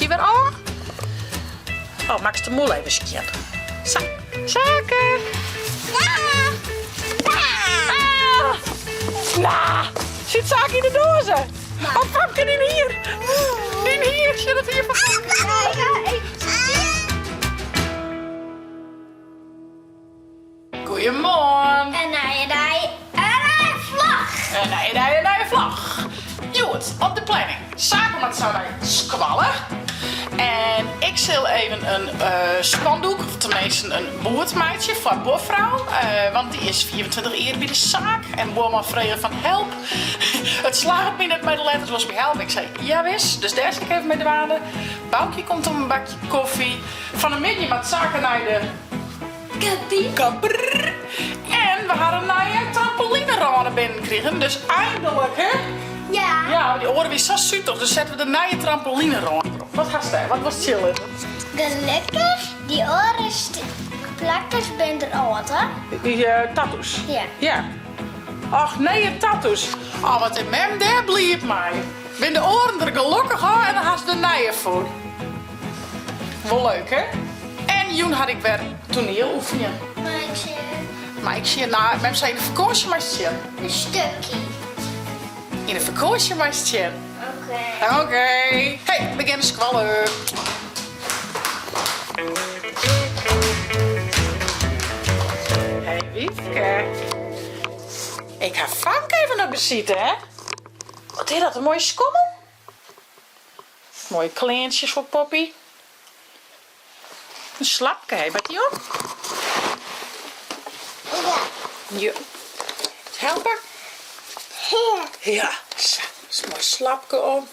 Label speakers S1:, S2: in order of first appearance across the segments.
S1: Dy wer ôf? Oh, makkest de mûle even skjin. Sa, Sake! Ah! Nah, sit Sake yn de doaze? Oh, Famke, dyn hier! Dyn hier, sjoch dat hier fan Famke. Goeiemoarn!
S2: In nije dei, in nije vlog!
S1: In nije dei, in nije vlog! Hjoed op de planning, Sake moat sa nei skoalle. En ik sil even in spandoek, of teminsten in boerd meitsje foar buorfrou. Want dy is 25 jier by de saak en buorman frege fan help. It slagget my net mei de letters, wolst my helpe? Ik sei jawis, dus dêr sil ik even mei dwaande. Boukje komt om in bakje kofje. Fan 'e middei moat Sake nei de. Kapper. En we ha in nije trampolinerâne binnen krigen, dus eindelijk hè?
S2: Ja.
S1: Ja, want dy oare wie sa sutich, dus sette we de nije trampolinerâne derop. Wat hast dêr? Wat wolst sjen litte?
S2: Gelukkig, dy oare plakkers binne der âld, hè?
S1: Dy tattoos?
S2: Ja.
S1: Ja. Och, nije tattoos. Oh, wat is mem dêr bliid mei. Binne de oaren der gelokkich ôf en dan hast de nije fûn. Wol leuk hè? En jûn ha ik wer toaniel oefenjen.
S2: Mei ik sjen?
S1: Mei ik sjen? Nou, mem sei yn de fakânsje meist sjen.
S2: In stukje.
S1: Yn de fakânsje meist sjen.
S2: Oké.
S1: Oké. Hey, we gean nei skoalle. Hey Wiefke. Ik ha Famke even op besite hè. Wat is dat, in moaie skommel? Moaie kleantsjes foar Poppy. In slapke, hè, wat dy op?
S2: Ja.
S1: Ja. Helpe?
S2: Ja.
S1: Ja, sa. Is moai slapke om.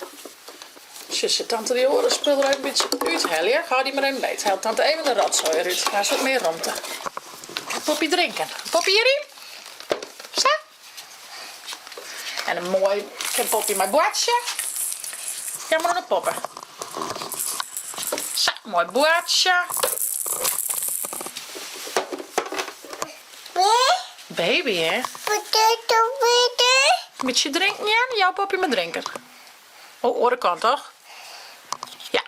S1: Sjoch, sil tante dy oare spul der even in bytsje úthelje. Hâld dy mar even beet. Help tante even de rotsoai derút. Daar is wat mear romte. Poppy drinken. Poppy hjiryn. Sa. En in moai kin Poppy mei boartsje. Ja, mar oan de poppe. Sa, moai boartsje. Baby, hè?
S2: Potato baby.
S1: In bytsje drinken, ja? Jou Poppy mar drinken. Oh, oare kant, toch? Ja.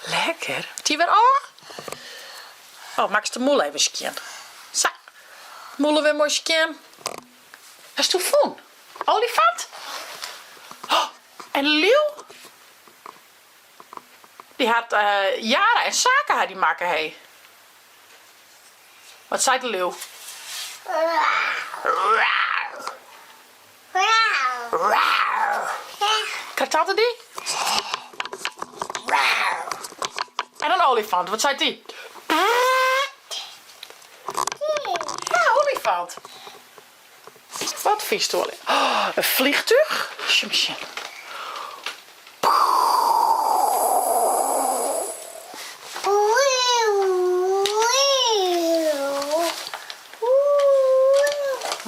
S1: Lekker. Dy wer ôf? Oh, makkest de mûle even skjin. Sa. Mûle wer moai skjin. Hasto fûn? Olifant? Oh, en liuw? Dy hat Jara en Sake ha dy makke, hé. Wat seit de liuw? Krijt tante dy? En in olifant, wat seit dy? Ja, olifant. Wat fynst do? Oh, in vliegtuig? Sjoch mar sjen.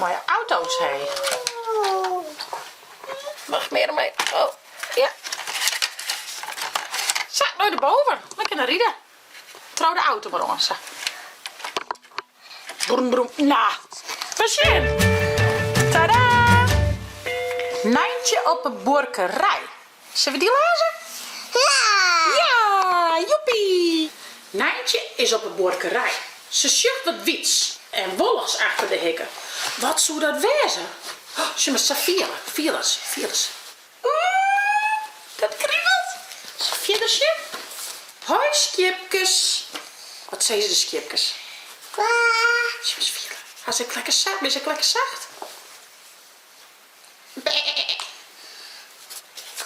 S1: Moaie auto's hé. Wacht mear omheech. Oh, ja. Sa, nei de boven. Dan kin er ride. Trou de auto mar oan, sa. Broem, broem. Nou, we sjen. Tada! Nijntje op 'e buorkerij. Sille we dy lêze?
S2: Ja!
S1: Ja! Joepie! Nijntje is op 'e buorkerij. Se sjocht wat wyts en wollichs achter de hikke. Wat soe dat wêze? Sjoch mar sa fiele. Fiel ris, fiel ris. Oeh, dat kriebelt. Sa fierder sjen. Hoi skiepkes. Wat sizze de skiepkes? Sjoch mar ris fiele. Ha se ek lekker sacht? Binne se ek lekker sacht?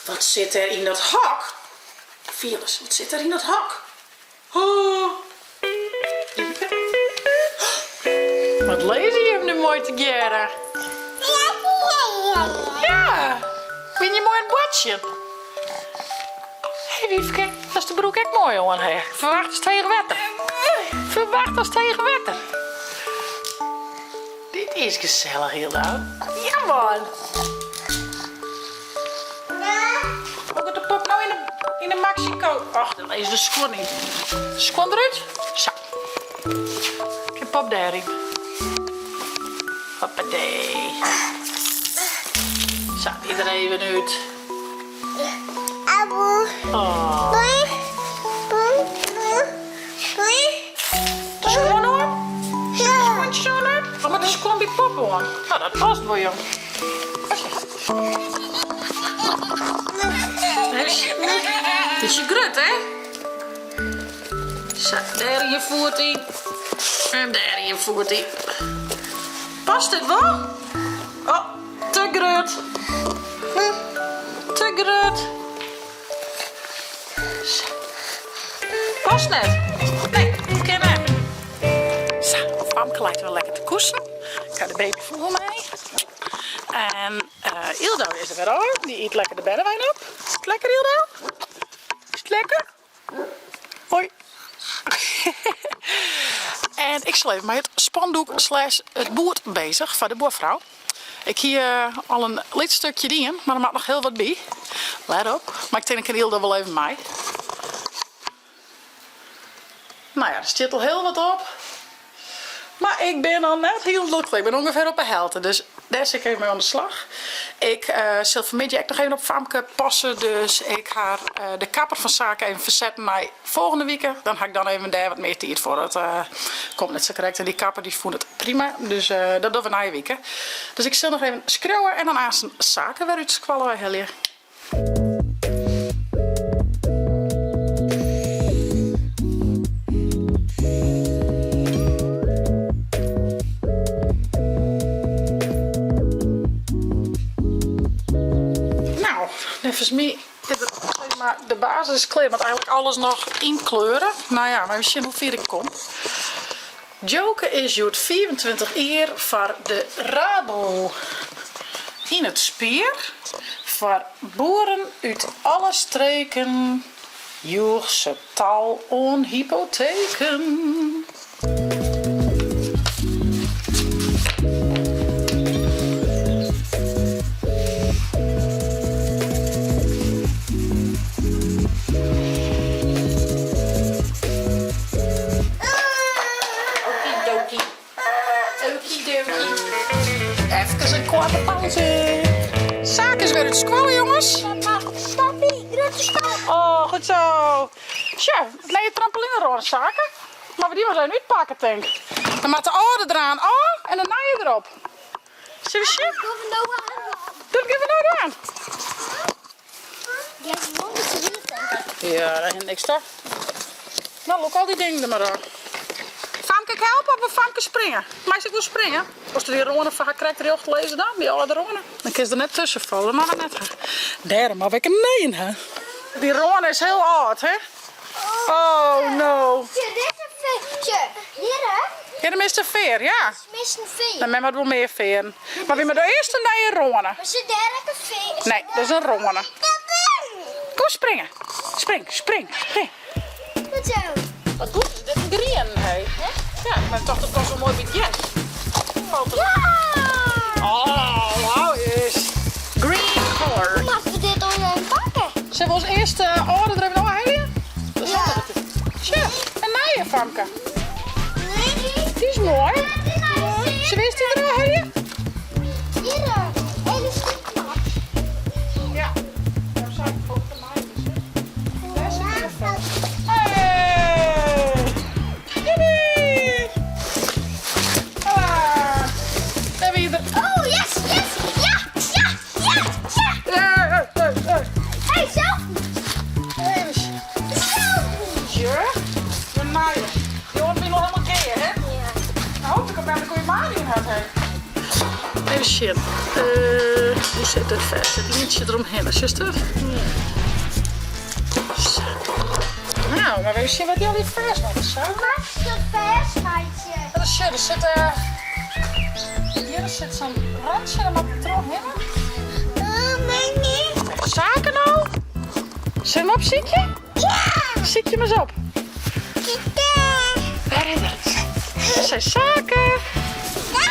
S1: Wat sit der yn dat hok? Fiel ris, wat sit der yn dat hok? Oh. Wat lizze jim nu moai tegearre? Ja, binne je moai oan it boartsjen? Hé Wiefke, hast de broek ek moai oan hè? Ferwachtest heech wetter? Ferwachtest heech wetter? Dit is gesellich Hilda. Ja man! Hoe giet de pop no yn de Maxi-Cosi? Och, dan is de skuon yn. Skuon derút. Sa. Kin pop dêryn. Hoppatee. Sa, dy der even út. oan. No, dat past wol, jong. It is grut, hè? Sa, dêr ien foet yn. En dêr ien foet yn. Past dit wol? Oh, te grut. Te grut. Sa. Past net. Nee, kin net. Sa, famke leit wer lekker te koesen. Ik ha de babyfûgel mei. En Yldo is der wer ôf. Dy yt lekker de bernewein op. Is it lekker, Yldo? Is it lekker? Hoi. En ik sil even mei it spandoek slash it boerd bezich foar de buorfrou. Ik hie al in lyts stukje dien, mar der moat noch hiel wat by. Let op, mar ik tink ik kin Yldo wol even mei. No ja, der stiet al hiel wat op. Mar ik bin noch net hielendal klear. Ik bin ûngefear op 'e helte, dus dêr sil ik even mei oan de slach. Ik sil fanmiddei ek noch even op famke passe, dus ik ha de kapper fan Sake even fersetten nei folgjende wike. Dan ha ik dan even dêr wat mear tiid foar. Dat komt net sa krekt en dy kapper dy fûn it prima, dus dat dogge we nije wike. Dus ik sil noch even skriuwe en dan aansten Sake wer út skoalle wei helje. Nou, neffens my is it sis mar de basis is klear, moat eigenlik alles noch ynkleure. No ja, mar even sjen hoe fier ik kom. Joke is hjoed 25 jier foar de Rabo yn it spier. Foar boeren út alle streken joech se tal oan hypoteken. Okidoki. Okidoki. Efkes in koarte pauze. Sake is wer út skoalle, jonges.
S2: Papi, grutte stap.
S1: Oh, goed zo. Sjoch, it nije trampoline der oan, Sake. Moatte we dy mar ris even útpakke, tink. Dan moat de âlde deraan ôf en de nije derop. Sille we sjen? Dat gean we no dwaan. Ja, dat is niks toch? No, lûk al dy dingen der mar ôf. Famke, ik help of wol famke springe? Meist ek wol springe? Wolst dy râne foar har krekt rjocht lizze dan, dy âlde râne? Dan kinst der net tusken falle, dat moatte we net ha. Dêrom moatte we ek in nije ha. Dy râne is hiel âld, hè? Oh no. Ja, der mist in fear, ja.
S2: Mist in fear.
S1: No, mem hat wol mear fearen. Mar wy moatte earst in nije râne.
S2: Mar sit dêr ek in fear?
S1: Nee, dat is in râne. Kom springe. Spring, spring, spring.
S2: Goed zo.
S1: Wat goed is dit in grien, hé. Ja, mem tocht it past wol moai by it gjers. Falt er.
S2: Ja!
S1: Oh, wauw is. Green color.
S2: Hoe moatte we dit al even pakke?
S1: Sille we ons earste âlde der even ôfhelje?
S2: Ja.
S1: Sjoch, in nije famke. Dy is moai. Sille we earst dy derôf helje? Ja. Hey! Jippie! Hola! Dêr wie er.
S2: Oh, yes, yes! Ja, ja, ja, ja!
S1: Ja, hey, hey.
S2: Hey, selfie!
S1: Even sjen.
S2: Selfie!
S1: Ja, de nije. Dy oare wie noch helemaal gear, hè?
S2: Ja.
S1: Dan hoop ik op mem de goede maat yn hat, hè. Even sjen. Uh, hoe sit dit fêst? It lyntsje deromhinne, sjochst it?
S2: Ja.
S1: Sa. Nou, mar even sjen wat dy allegear fêst moat. Sa.
S2: Hoe moatst dat fêstmeitsje?
S1: Dat is, der sit, uh, hjir sit sa'n rantsje, dêr moat it trochhinne.
S2: Nee, nee.
S1: Sake no? Sil him opsykje?
S2: Ja!
S1: Sykje him ris op. Wêr is er? Dat zijn Sake. Ah!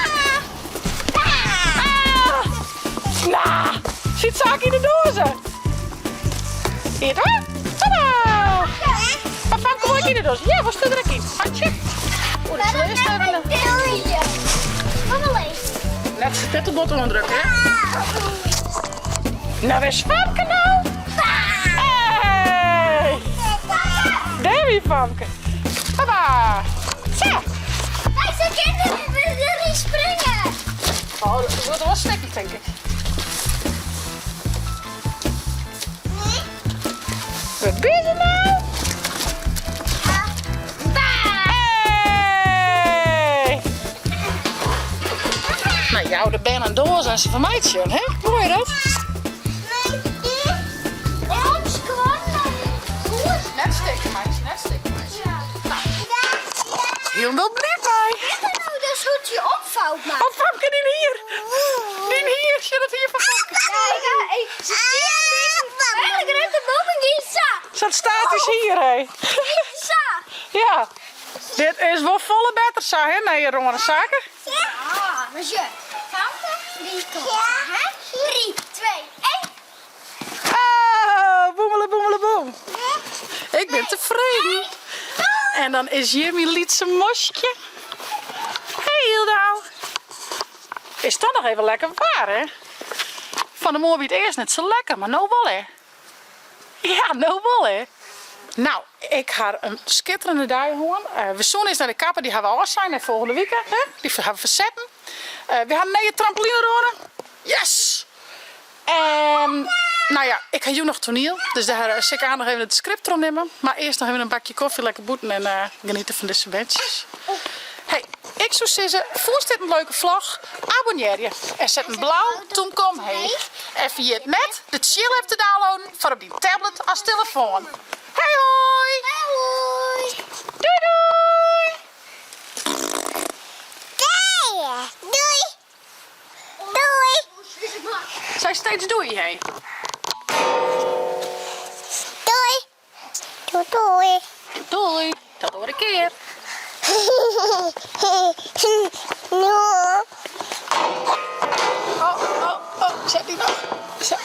S1: Nou, sit Sake yn de doaze? Hier hoor. Tada! Maar Famke wol ek yn de doaze. Ja, wolst der ek yn? Handje. Oeh, dat is eerst even... Net, net te bot oandrukke, hè? Nou, wêr is Famke no? Hey! Dêr wie Famke. Papa! Sa!
S2: Wij zijn kinderen, we willen springen.
S1: Oh, dat wurdt wol stikken, tink ik. Wat binne se nou? Hey! Nou, jou de bern in doas en se fermeitsjen, hè? Hoor je dat? Net stikken meitsje, net stikken meitsje. Hielendal bliid mei. Oh, Famke, dyn hier. Dyn hier, sjoch dat hier fan Famke. Sa'n statisch hier, hé. Ja, dit is wol folle better sa, hè, nije râne saken. Oh, boemele boemele boem. Ik bin tefreden. En dan is hjir myn lytse moskje. Hey Yldau. Is toch noch even lekker waar, hè? Fan 'e moarn wie it earst net sa lekker, mar no wol, hè? Ja, no wol, hè? Nou, ik ha in skitterende dei hân. We soene earst nei de kapper, dy ha we ôfsein nei folgjende wike, hè? Dy ha we fersetten. We ha in nije trampolinerâne. Yes! En nou ja, ik ha jûn noch toaniel, dus dêr sil ik noch even it skript trochnimme. Mar earst noch even in bakje kofje, lekker bûten en eh, geniete fan dizze berntsjes. Hey, ik soe sizze, fûnst dit in leuke vlog? Abonnearje en set in blau tûmke omheech. En ferjit net de Tsjil app te downloaden foar op dyn tablet as telefoan. Hey hoi!
S2: Hey hoi!
S1: Doei doei!
S2: Doei! Doei!
S1: Sei steeds doei, hé.
S2: Doei! Doei doei!
S1: Doei! Tot oare kear.
S2: No.
S1: Oh, oh, oh, set dy noch. Sa.